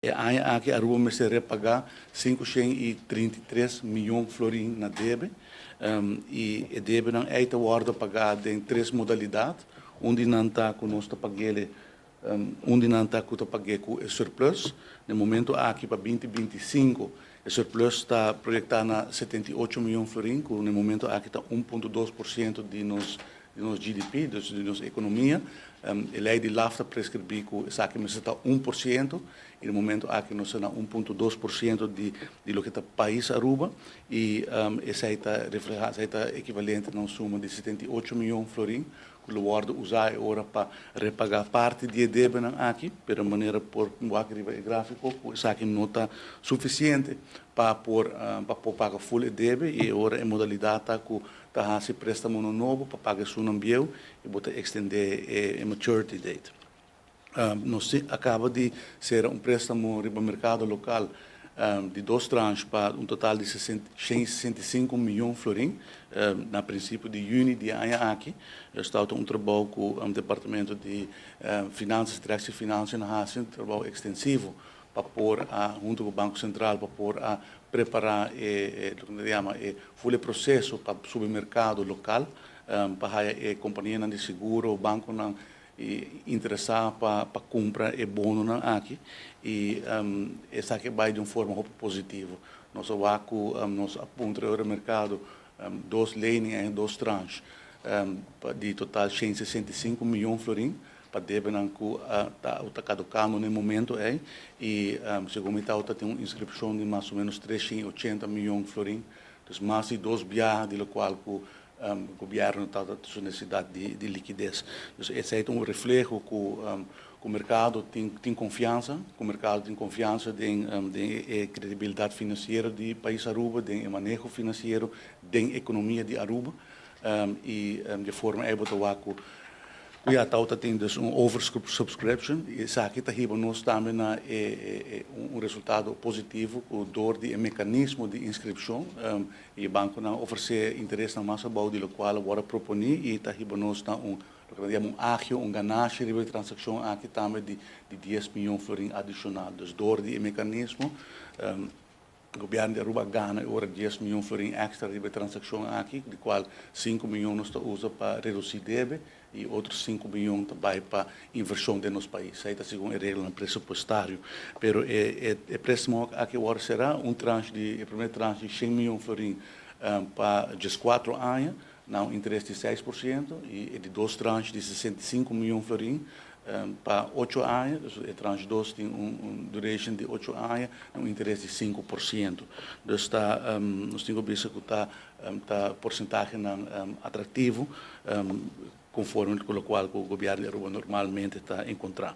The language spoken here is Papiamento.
E aña aki Aruba mester repaga 533 miyon florin na debe y e debenan ey ta wordo paga den tres modalidad. Un di nan ta cu nos ta pag'ele, un di nan ta cu ta pag'e cu e surplus. Na e momento aki pa 2025 e surplus ta proyecta na 78 miyon florin, cu na e momento aki ta 1.2% di nos GDP, dus di nos economia. E ley di LAft ta prescribi cu esaki mester ta 1% y na e momento aki nos ta na 1.2% di loke ta pais Aruba y esey ta refleha, esey ta equivalente na un suma di 78 miyon florin cu lo wordo usa ora pa repaga parti di e debenan aki, pero manera por wak riba e grafico cu esaki no ta suficiente pa por paga full e debe y ora e modalidad ta cu ta hasi prestamo nobo pa paga esunnan bieu y bo ta extende e maturity date. Nos a caba di cera un prestamo riba mercado local di dos tranche pa un total di 165 miyon florin na principio di juni di e aña aki. Ta un trabou cu e departamento di Finanzas, Directie Financiën a hasi, un trabou extensivo pa por a, hunto cu Banco Central, pa por a prepara loke nan ta yama e full proceso pa subi mercado local, pa e compania di seguro, banconan interesa pa cumpra e bononan aki y esaki a bay di un forma hopi positivo. Nos a wak cu nos a puntra e mercado dos lening y dos tranche di total 165 miyon florin pa debenan cu ta caducando na e momento ey y segun mi ta tin un inscripcion di mas o menos 380 miyon florin, dus mas di dos biaha di loke cu gobierno ta su necesidad di likides. Dus esey ta un refleho cu e mercado tin confiansa, cu e mercado tin confiansa den credibilidad financiero di pais Aruba, den maneho financiero, den economia di Aruba y di forma ey bo ta wak cu ja, ta tin dus un oversubscription y esaki ta hiba nos tambe na un resultado positivo cu door di mecanismo di inscripcion y banconan a ofrece interes mas abou di loke a wordo proponi y ta hiba nos na un loke nan yama un agio, un ganashi di transaccion aki tambe di 10 miyon florin adicional. Dus door di mecanismo, gobierno di Aruba a gana ora 10 miyon florin extra di transaccion aki, di cual 5 miyon nos ta usa pa reduci debe y otro 5 miyon ta bay pa inversion den nos pais. Esey ta segun e regla presupuestario. Pero e prestamo aki awor será un tranche di, e prome tranche di 100 miyon florin pa 4 aña, na un interes di 6%, y di dos tranche di 65 miyon florin pa 8 aña, e tranche 2 tin un duration di 8 aña, un interes di 5%. Dus nos tin cu bisa cu ta porcentahe atractivo, conforme cu loke gobierno di Aruba normalmente ta encontra.